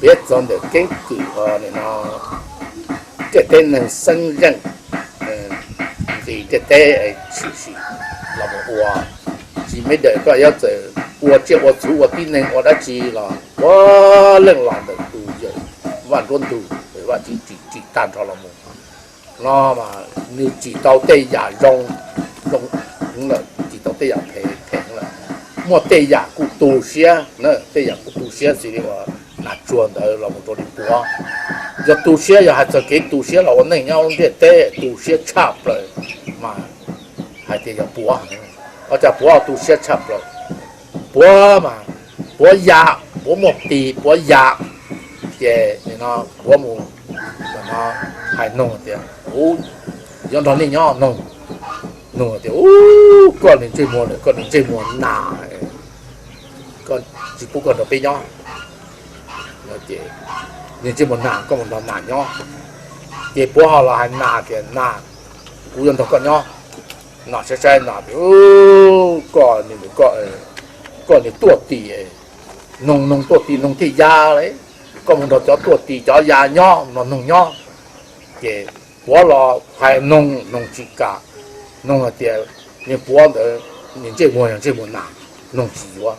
Piav txog ntawm keeb kwm no, ntiaj teb neeg xeeb zeej nqis ntiaj teb tshwm sim los mus ua, tsis me dawm koj yuav txawm ua tsiaj ua txhu ua tib neeg ua dab tsi los puav leej los ntawm tus yawm Vaj Nruab Ntug, Vaj Tswv Tsim tsim tag nrho los mus no mas nws tsim tau tej yam zoo, zoo heev lawm, tsim tau tej yam phem phem heev lawm. Muaj tej yam kuj tu siab, tej yam kuj tu siab xws li uas Nas Tsuag ntawd los mus rau li Puav. Yog tu siab, yog hais txog kev tu siab los ua neej nyob lub ntiaj teb tu siab tshaj plaws mas hais tias yog Puav. Ua cas Puav tu siab tshaj plaws? Puav mas, Puav yam, Puav muaj tis, Puav yam. Ces nim no Puav mus hais noog tias, kuv yuav nrog nej nyob noog. Noog tias, ub, koj niag ntsej muag lawm, koj niag ntsej muag nas, koj tsis pub koj nrog peb nyob. Niag ntsej muag nas, koj mus nrog nas nyob. Ces Puav ho los hais nas tias, nas, kuv yuav nrog koj nyob. Nas saib saib nas tias, koj, koj niag tuaj tis, noog noog tuaj tis noog thiaj ya li. Koj mus nrog cov tuaj tis cov ya nyob, nrog noog nyob. Ces Puav los hais noog, noog tsis kam. Noog hais tias, niag Puav ntawd niag ntsej muag yog ntsej muag nas, noog tsis yuav.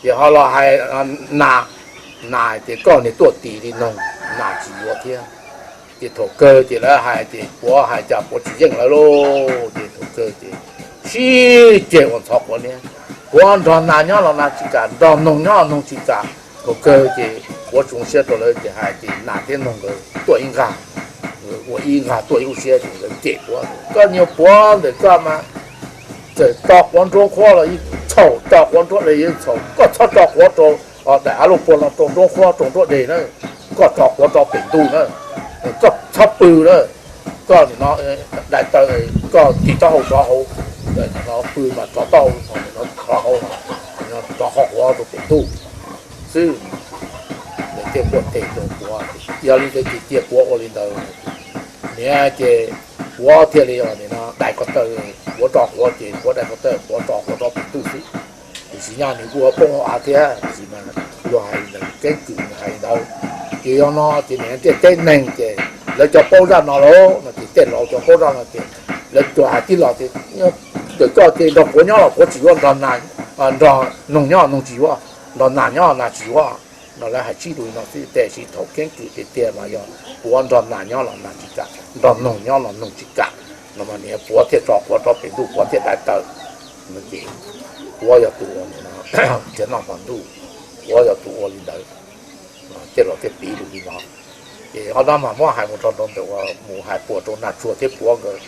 Ces ho los hais nas, nas tias, koj niag tuaj tis li noog, nas tsis yuav thiab. Ces thaum kawg ces lawv hais tias Puav hais cas Puav tsis yeej lawv lauj. Ces thaum kawg ces sib ceg ua ntxhov quav niab. Puav nrog nas nyob los nas tsis kam, nrog noog nyob los noog tsis kam. Thaum kawg ces Puav tsis zoo siab rau lawv ces hais tias nas thiab noog nkawd tuaj ib nqag, ua ib nqag tuaj ib lub siab ces nkawd cem Puav, koj niag Puav ntawm koj mas txawm tso quav nruab qhuab los yeej txhaum, tso quav nruab dej yeej txhaum, koj txhob tso quav rau daim av luaj puag no, rau nruab qhuab rau nruab dej na, koj tso quav rau pem ntuj na, koj txhob pw na, koj nim no daim taw, koj tig taub hau rov hauv, pw mas rov taub hau, rov hauv, rov qhov quav rau pem ntuj xwb. Lawv thiaj quaj teg rau Puav. Yog li ntawd ces cia Puav ua li ntawd. Niam ces Puav thiaj li nim no dai ko taw, Puav tso quav ces Puav dai ko taw, Puav tso quav rov pem ntuj xwb. Tiam sis nyaj nws kuj poob hauv av thiab, tiam sis mas luag hais li ntawd, keeb kwm nws hais li ntawd. Ces yog no ces niam ntiaj teb neeg ces lawv cov paub zaj no lauj no ces tej laus cov paub zaj no ces lawv cov hais tib los tias, ntawm koj ces nrog Puav nyob los Puav tsis yuav, nrog nas, nrog noog nyob noog tsis yuav, nrog nas nyob nas tsis yuav. No lawv hais tsib lus no xwb, tiam sis thaum keeb kwm tiag tiag mas yog Puav nrog nas nyob los nas tsis kam, nrog noog nyob los noog tsis kam. No mas niam Puav thiaj tso quav rov pem ntuj, Puav thiaj dai taw. Ces Puav yog tus ua, thiaj noj hmo ntuj, Puav yog tus ua li ntawd. Tej laus thiaj piv lus li no. Ces qhov no mas muab hais mus rau ntawm uas mus hais puas rau Nas Tsuag thiab Puav nkawd.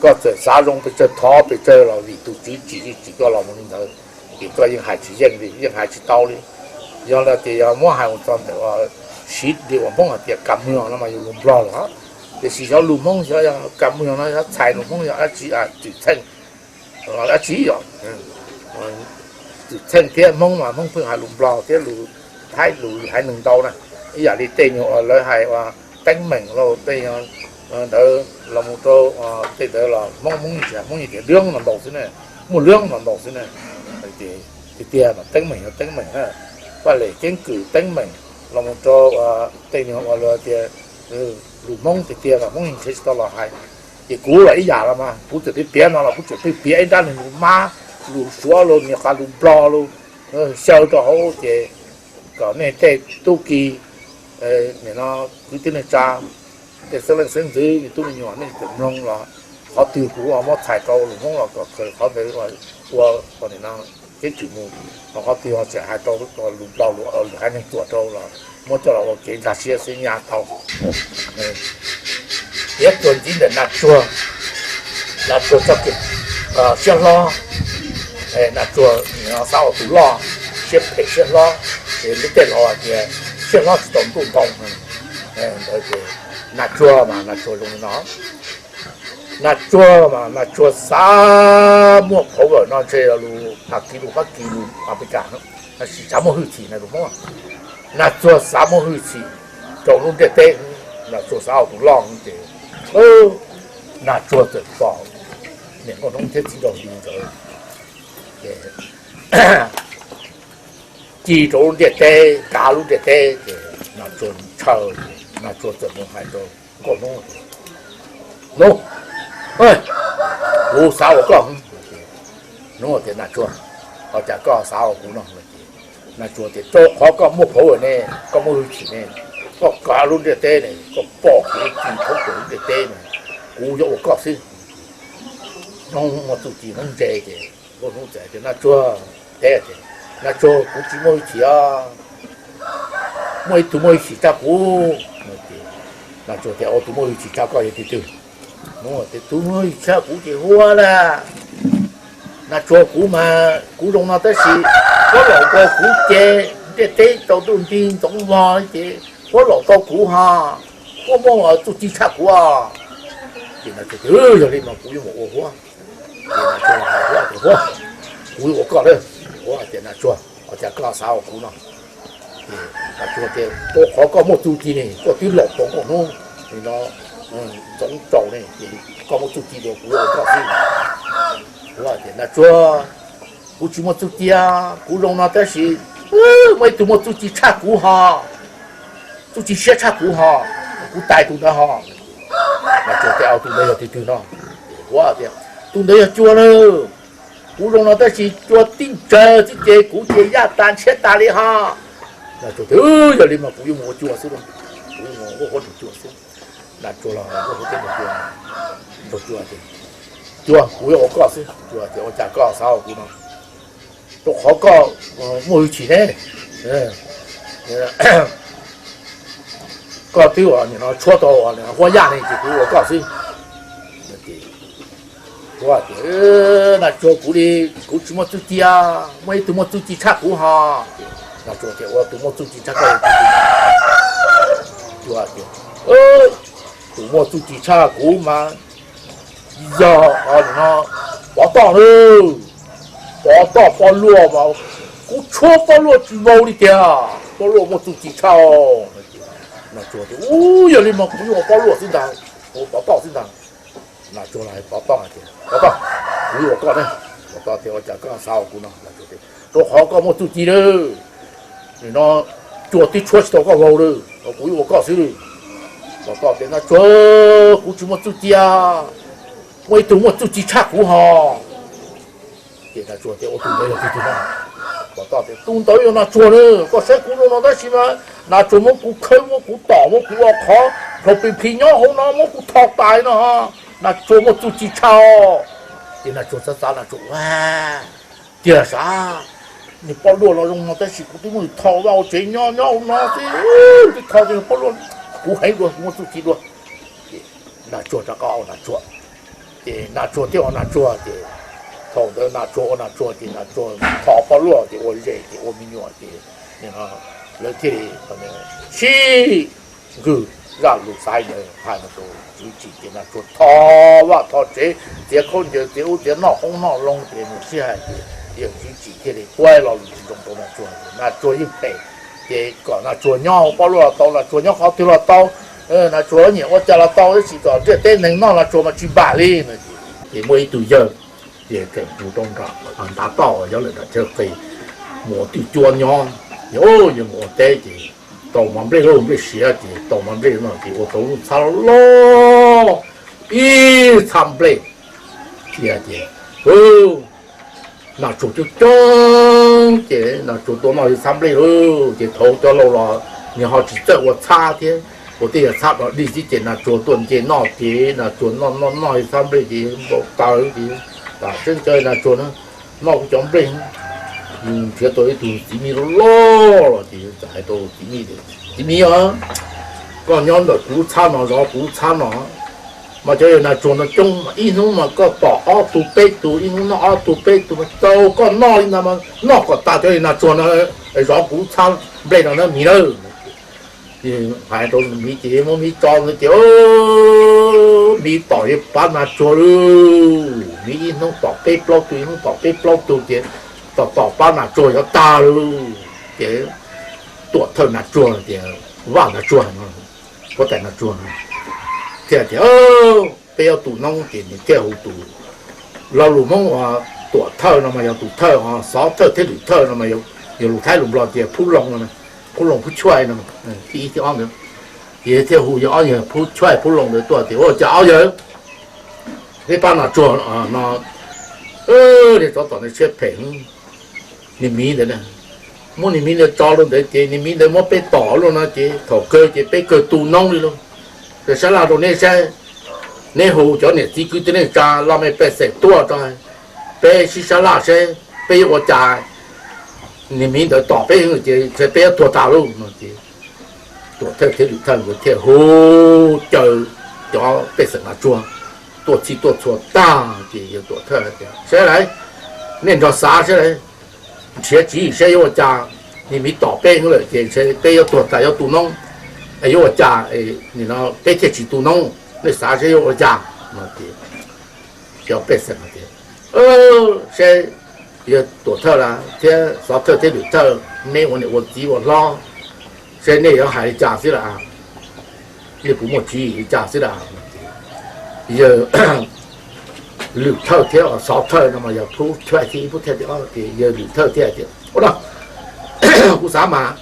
Koj txawm xav zoo pes tsawg, thov pes tsawg los vim tus Tswv tsim tsis tsim koj los mus li ntawd, ces koj yeej hais tsis yeej li, yeej hais tsis tau li. Yog li ces yog muab hais mus txog ntawm uas siv li uas Hmoob hais tias kam muag no mas yog lus Nplog lawm, tiam sis xyov lus Hmoob xyov yog kam muag no yog txhais lus Hmoob yog dab tsi, twm txheej, dab tsi yom. Twm txheej thiab Hmoob mas Hmoob pheej hais lus Nplog thiab lus Thaib lus haiv neeg ntau na. Ib yam li tej nyuag uas lawv hais uas teeb meem lauj, tej ntawd los mus rau tej ntawd los Hmoob, Hmoob yeej tsis hais, Hmoob yeej tias lwb no ntau xwb ne, muaj lwb no ntau xwb ne. Tiag tiag mas teeb meem yog teeb meem na, paj lem keeb kwm teeb meem los mus rau tej nyuag uas luag tias lus Hmoob tiag tiag mas Hmoob yeej nrhiav tsis tau los hais. Ces kuv los ib yam los mas kuv txawm piav no los kuv tseem pheej piav ib nrab neeg lus Mab, lus Suav, lus Mes Kas, lus Nplog, lus xyaw rau hauv ces kom nej tej tub ki, nim no kwv tij neej tsa, tej xeeb leej xeeb ntxwv, me tub me nyuam nej tseem mloog los qhov twg kuv muab txhais rau lus Hmoob los kom khaws qhov ntawd ua keeb kwm mus, ho qhov twg ho tseem hais rau lus Nplog, lus haiv neeg Tuam rau los muab coj los ua kev nkag siab xwb nyaj tau. Piav txuas ntxiv ntawm Nas Tsuag, Nas Tsuag txoj kev siab hlob, Nas Tsuag xav ua tus loj, siab phem siab hlob, ces lub tej laus hais tias siab hlob tsis tau ntuj ntoo. Ntawd ces Nas Tsuag mas Nas Tsuag zoo li no. Nas Tsuag mas Nas Tsuag xav muaj power no ntshe yog lus Fab Kis, lus Fab Kis, lus Amelikas, tab sis xav muaj hwj chim na lus Hmoob. Nas Tsuag xav muaj hwj chim rau lub ntiaj teb, Nas Tsuag xav ua tus loj ces Nas Tsuag txawm pom niam Nkauj Hnub thiab txiv Nraug Hli nkawd ces ci rau lub ntiaj teb, kav lub ntiaj teb ces Ntshaw ces Nas Tsuag txawm mus hais rau Nkauj Hnub tias, Hnub, kuv xav ua koj. Hnub tias, Nas Tsuag, ua cas koj xav ua kuv no? Nas Tsuag tias, Rau qhov koj muaj power ne, koj muaj hwj chim ne, koj kav lub ntiaj teb ne, koj pom kuv ci thoob plaws lub ntiaj teb ne, kuv yuav ua koj xwb. Hnub muaj txuj ci hnub ntse ces Nkauj Hnub txawm tias, Nas Tsuag, teb tias, Nas Tsuag, kuv tsis muaj hwj chim os. Muaj ib tug muaj hwj chim tshaj kuv. Nas Tsuag tias, Ua, tus muaj hwj chim tshaj koj yog tus twg? Hnub tias, Tus muaj hwj chim tshaj kuv ces Huab na. Nas Tsuag, kuv mas kuv zoo no tab sis Huab laum tau kuv ces ntiaj teb tsaus ntuj nti ntxoov vog li ces Huab laum tau kuv ho, Huab muaj txuj ci tshaj kuv os. Ces Nas Tsuag tias, Yog li mas kuv yuav mus ua Huab. Ces Nas Tsuag hais Huab tias, Huab, kuv yuav ua koj lawm. Huab tias, Nas Tsuag, ua cas koj xav ua kuv no? Ces Nas Tsuag tias, Rau qhov koj muaj txuj ci ne, koj twb laum tau Nkauj Hnub no ntxoov tsaus ne, ces koj muaj txuj ci dua, kuv yuav ua koj xwb. Huab tias, Nas Tsuag, kuv tsis muaj txuj ci, kuv zoo no tab sis muaj ib tug muaj txuj ci tshaj kuv ho, txuj ci siab tshaj kuv ho, kuv tais tus ntawd ho. Nas Tsuag tias, Tus ntawd yog tus twg no? Huab tias, Tus ntawd yog Cua lawm. Kuv zoo no tab sis Cua tib ntsawg xwb ces kuv ces yaj tas ntshiab tas li ho. Nas Tsuag tias, Yog li mas kuv yuav mus ua Cua xwb, kuv mus ua Huab nrog Cua xwb. Nas Tsuag los Huab thiab Cua, Cua tias, Cua, kuv yuav ua koj xwb. Cua tias, Ua cas koj xav ua kuv no? Rau qhov koj muaj hwj chim ne, koj twb ua nim no tshuab tau Huab yaj ne ces kuv ua koj xwb. Huab tias, Nas Tsuag, kuv li kuv tsis muaj txuj ci, muaj ib tug muaj txuj ci tshaj kuv ho. Nas Tsuag tias, Ua, tus muaj txuj ci tshaj koj, Cua tias, Tus muaj txuj ci tshaj kuv mas yog nim no Pov Toj lawm. Pov Toj poj luaj mas kuv tshuab poj luaj tsis vau li tiag, poj luaj muaj txuj ci tshaj. Nas Tsuag tias, Ub, yog li mas kuv yuav ua poj luaj xwb ntag, ua Pov Toj xwb ntag. Nas Tsuag los hais Pov Toj tias, Pov Toj, kuv yuav ua koj ne. Pov Toj tias, Ua cas koj xav ua kuv no? Rau qhov koj muaj txuj ci lawm, nim no Cua twb tshuab tsis tau koj vau lawm, kuv yuav ua koj xwb. Pov Toj tias, Nas Tsuag, kuv tsis muaj txuj ci, muaj ib tug muaj txuj ci tshaj kuv ho. Ces Nas Tsuag tias, Ua, tus ntawd yog tus twg no? Pov Toj tias, Tus ntawd yog Nas Tsuag na, koj saib kuv zoo no tab sis mas Nas Tsuag muab kuv khawb, muab kuv tom, muab kuv ua qhov nplhaus pis plhis nyob hauv no, muab kuv tho tas no. Nas Tsuag muaj txuj ci tshaj. Ces Nas Tsuag xav xav, Nas Tsuag, Ua, tiag sav, nws poj luaj los zoo no tab sis kuv twb muab nws tho vaj ua tsev nyob nyob hauv no xwb, twb tho ces poj luaj, kuv heev dua, kuv muaj txuj ci dua. Ces Nas Tsuag rov qab ua Nas Tsuag, ces Nas Tsuag thiaj ua Nas Tsuag ces, thaum ntawd Nas Tsuag ua Nas Tsuag ces Nas Tsuag tho poj luaj ces ua zes ces ua me nyuam ces lawv thiaj li sib nkwg. Zaj lus xaiv ntawd hais rau Tswv Tsim ces Nas Tsuag tho vaj tho tsev, txiav khaub ncaws, txiav ub txiav no, qoob noj loo ces nws sib hais ces yawg Tswv Tsim thiaj li kuaib lo lus tsis zoo rau Nas Tsuag ces Nas Tsuag yeej phem. Ces kom Nas Tsuag nyob hauv poj luaj los tau, Nas Tsuag nyob qhov twg los tau, Nas Tsuag nyiam ua cas los tau, tab sis kom ntiaj teb neeg noj Nas Tsuag mas tsis npam li no. Ces muaj ib tug yawg ces tseem mus rau nram ntav toj uas nyob lawm nram chaw qis, mus ua twj cuab nyob. Ces yawg mus ua teb ces tau mov nplej, nplej siav ces tau mov nplej no ces ua tau lub txhab loj loj, ib txhab nplej. Cia ces Nas Tsuag coob coob ces Nas Tsuag tuaj noj ib txhab nplej lauj. Ces thaum cov laus los nws ho tsis txawj ua txhab thiab, ua tej yam txhab dog dig xwb ces Nas Tsuag tuaj nce noj ces Nas Tsuag noj noj noj ib txhab nplej ces npau taws ces, tam tseeb cov Nas Tsuag na, noj kuv cov nplej, nws nrhiav tau ib tug txiv mij loj loj los ces txawm hais rau txiv mij tias, Txiv mij, koj nyob ntawm kuv lub txhab no, zov kuv lub txhab no. Mas cov yawg Nas Tsuag no coob mas ib hnub mas koj tom ob tug peb tug, ib hnub noj ob tug peb tug mas tau koj noj li ntawd mas noj kom tas cov yawg Nas Tsuag no, zov kuv lub txhab nplej no na miv lawm. Hais rau miv ces muab miv tso ntawd ces miv tom yawg pab Nas Tsuag lauj. Miv ib hnub tom peb plaub tug, ib hnub tom peb plaub tug ces tom tom pab Nas Tsuag yuav tag lauj. Ces tuam thawj Nas Tsuag tias, Vaj Nas Tsuag no, huab tais Nas Tsuag no thiaj tias, Peb ob tug noob ces nws thiaj hu tus, lo lus Hmoob uas tuam thawj no mas yog tus thawj, xov thawj thiab lwm thawj no mas yog lus Thaib lus Nplog tias phub loo no. Phub Loos Phub Chuaj no, thib ib thib ob ntawd. Ces thiaj hu yawg ob yawg Phub Chuaj Phub Loos ntawd tuaj tias, Ua cas ob yawg, peb pab Nas Tsuag no, niag tsov tom ntawd siab phem, niag miv ntawd, muab niag miv ntawd tso rau ntawd ces niag miv ntawd muab peb tom luaj no ces thaum kawg ces peb kawg tu noob li lauj. Ces sab laj rau neb saib, neb hu cov niam txiv kwv tij neej tsa laj mej pej xeem tuaj rau peb sib sab laj seb peb yuav ua cas. Niag miv ntawd tom peb ces peb yuav tuag tas lauj no ces Tuam Thawj thiab Lwm Thawj nkawd thiaj hu caw cov pej xeem Nas Tsuag tuaj txhij tuaj txhua tag ces yawg Tuam Thawj tias, Saib lawm, nej nrog xav saib lawm, nrhiav tswv yim saib yuav ua cas. Niag miv tom peb lawm ces peb yuav tuag tas yuav tu noob, yuav ua cas peb thiaj tsis tu noob, nej xav saib yuav ua cas no ces cov pej xeem tias, Saib, yawg Tuam Thawj thiab Xov Thawj thiab Lwm Thawj, neb ua niam ua txiv ua hlob, saib nej yuav hais li cas xwb las, nej puas muaj tswv yim li cas xwb las. Yawg Lwm Thawj thiab Xov Thawj no mas yog Phub Thawj thiab ib Phub Thawj tias, yawg Lwm Thawj thiaj tias, Ua no, kuv xav mas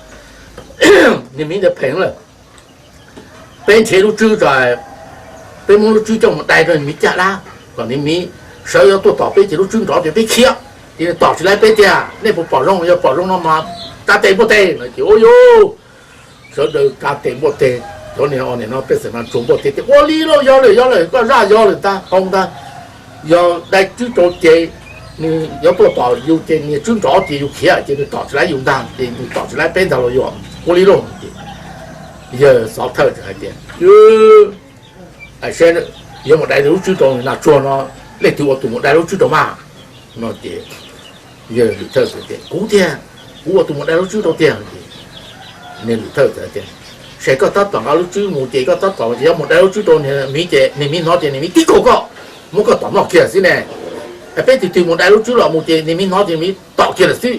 niag miv ntawd phem lawm, peb nrhiav lub tswb tso, peb muab lub tswb coj mus dai rau niag miv caj dab kom niag miv sawv yuav tuaj tom peb ces lub tswb nrov ces peb khiav ces nws tom tsis laib peb tiag. Nej puas pom zoo? Yog pom zoo no mas kav tes npuaj teg no ces ua yus sawv daws kav tes npuaj teg. Cov niag no pej xeem Nas Tsuag npuaj teg tias, Ua li lauj, yog lawm, yog lawm, koj zaj yog lawm ntag, qau ntag. Yog dai tswb rau ces nws yuav tuaj tom yus ces niag tswb nrov ces yus khiav ces nws tom tsis laib yus ntag, ces nws tom tsis laib peb ntag los yog ua li lauj. Yawg Xov Thawj hais tias, Saib, yuav mus dai lub tswb rau Nas Tsuag no, leej twg ua tus mus dai lub tswb rau mas? No ces yawg Lwm Thawj tias, Kuv tiag, kuv ua tus mus dai lub tswb rau tiag. Niag Lwm Thawj tias, Saib, koj tab tom nqa lub tswb mus ces koj tab tom ces yuav mus dai lub tswb rau niag miv ces niag miv hnov ces niag miv tib kaug koj, muab koj tom noj kiag xwb ne. Peb tus twg mus dai lub tswb los mus ces niag miv hnov ces miv tom kiag lawm xwb.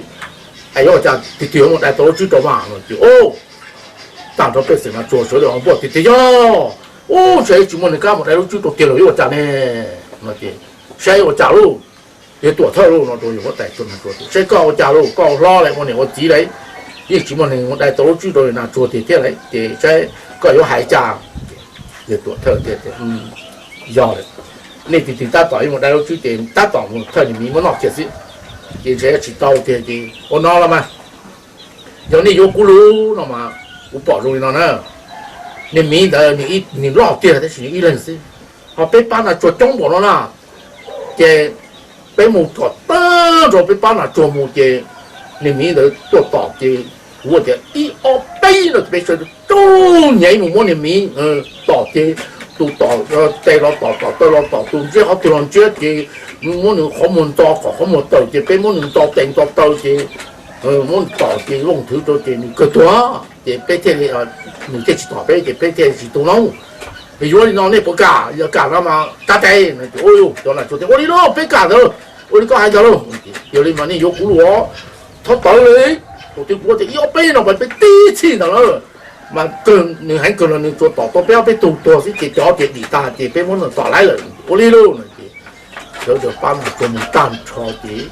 Yuav ua cas tus twg yuav mus dai tau lub tswb rau mas? No ces tag nrho pej xeem Nas Tsuag sawv daws npuaj tiag tias, Yog, ub, saib tsis muaj neeg kam mus dai lub tswb rau tiag los yuav ua cas ne? No ces saib ua cas lauj, yawg Tuam Thawj lauj, no rau yawg huab tais Nas Tsuag, Saib koj ua cas lauj, koj hlob lawm, ua niam ua txiv lawm, yeej tsis muaj neeg mus dai tau lub tswb rau Nas Tsuag tiag thiab lawm ces saib koj yuav hais cas? Yawg Tuam Thawj tias, Yog lawm, nej tus twg tab tom yuav mus dai lub tswb ces tab tom mus thawj niag miv muab noj kiag xwb, ces ntshe yuav tsis tau tiag ces ua no los mas, yog nej yuav kuv lus no mas kuv pom zoo li no na, niag miv ntawd nws loj tiag tab sis nws ib leeg xwb, ho peb pab Nas Tsuag coob npaum no na, ces peb mus kom tag nrho peb pab Nas Tsuag mus ces niag miv ntawd tuaj tom ces kuv tias ib ob peb no ces peb sawv daws rub nyev mus muab niag miv tom ces tus tom tes los tom, tom taw los tom, tus ntsiab qhov twg los ntsiab ces muab nws qhov muag ntxo kom qhov muag tawm ces peb muab nws ntxo tes ntxo taw ces muab nws tom ces looj thwv rau ces nws kawg tuag ces peb thiaj li, nws thiaj tsis tom peb ces peb thiaj tsis tu noob. Yuav li no nej puas kam? Yog kam no mas kav tes. Cov Nas Tsuag tias, Ua li lauj, peb kam ntawd, ua li koj hais ntawd lauj. Yog li mas nej yuav kuv lus, txhob tawv li, tus twg kuv tias ib ob peb no mas peb tib txhij ntawd lawm, mas nws heev kawg los nws tsuas tom tau peb ob peb tug tuag xwb ces cov tias dim tag ces peb muab nws tom laib lawm, ua li lauj no ces sawv daws pab Nas Tsuag mus tag nrho ces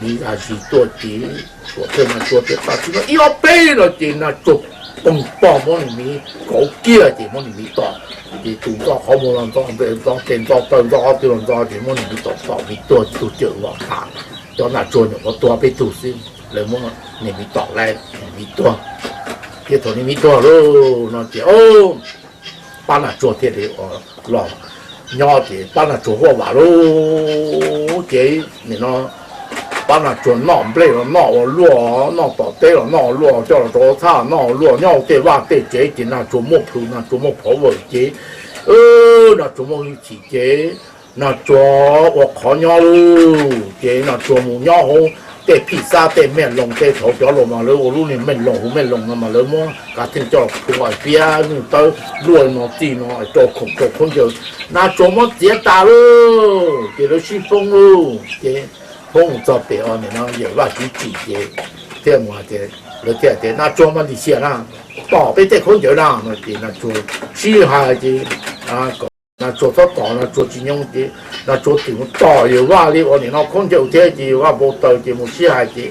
miv zam zis tuaj ces Tuam Thawj Nas Tsuag tias tam sim no ib ob peb no ces Nas Tsuag poog pog muab nws miv kauv kiag ces muab nws miv tom ces tus ntxo qhov muag los ntxo, ntxo tes ntxo taw ntxo qhov twg los ntxo ces muab nws miv tom tom miv tuag tus cawm los tas. Cov Nas Tsuag nyuam qhuav tuag peb tug xwb, lawv muab nws miv tom laib miv tuag. Ces thaum nws miv tuag lauj no ces pab Nas Tsuag thiaj li los nyob ces pab Nas Tsuag huaj vam lauj ces nim no pab Nas Tsuag noj nplej los noj ua luaj, noj tom teb los noj ua luaj, coj los rau txhab noj ua luaj, nyob hauv tej vaj tej tsev ces Nas Tsuag muaj plhus Nas Tsuag muaj phov vawm ces Nas Tsuag muaj hwj chim ces Nas Tsuag ua qhov nyob lauj ces Nas Tsuag mus nyob hauv tej phij xab tej mej loos tej thaum cov laus mas lawv ua lub niag mej loos hauv mej loos no mas lawv muab kav theej coj los phu hais piab nyuj tawb luaj no txij no rau khoom rau khaub ncaws. Nas Tsuag muab txiav tas lauj ces lawv sib foob lauj ces foob mus txog pem os nim no yawm Vaj Tsuv Tsim ces thiaj mus hais tias, lawv thiaj tias Nas Tsuag mas lim hiam na, tom peb tej khaub ncaws na no ces Nas Tsuag sib hais ces kom Nas Tsuag txhob tom Nas Tsuag tsis nyoo ces Nas Tsuag twb mus tom yawm Vaj li uas nim no khaub ncaws thiab ces yawm Vaj npau taws ces mus sib hais ces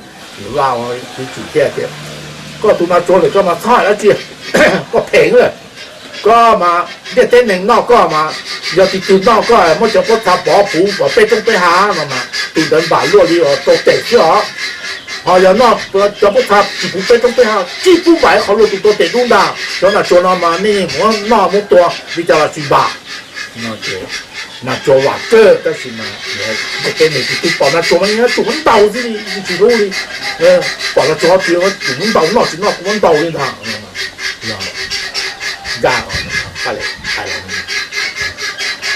yawm Vaj Tsuv Tsim thiaj tias Koj tus nas tsuag lawm koj mas txhob hais dab tsi, koj phem lawm. Koj mas ntiaj teb neeg noj koj mas, yog tus twg noj koj muab cov pob txha pov puv pov peb roob peb hav no mas tus ntawd npam luaj li tau tes xwb os. Ho yog noj cov pob txha tsis puv peb roob peb hav, tsis pub npam qhov luaj tus tau tes dub ntag. Cov nas tsuag no mas nej muab noj muab tua li cas los tsis npam. Nas tsuag vam kawg, tab sis mas ntiaj teb neeg tus twg pom nas tsuag mas yeej yuav tsum muab ntaus xwb li, yeej tsis hlub li. Pom nas tsuag ho tsis yuav tsum muab ntaus, noj tsis noj kuj muab ntaus li ntag. Nkaj,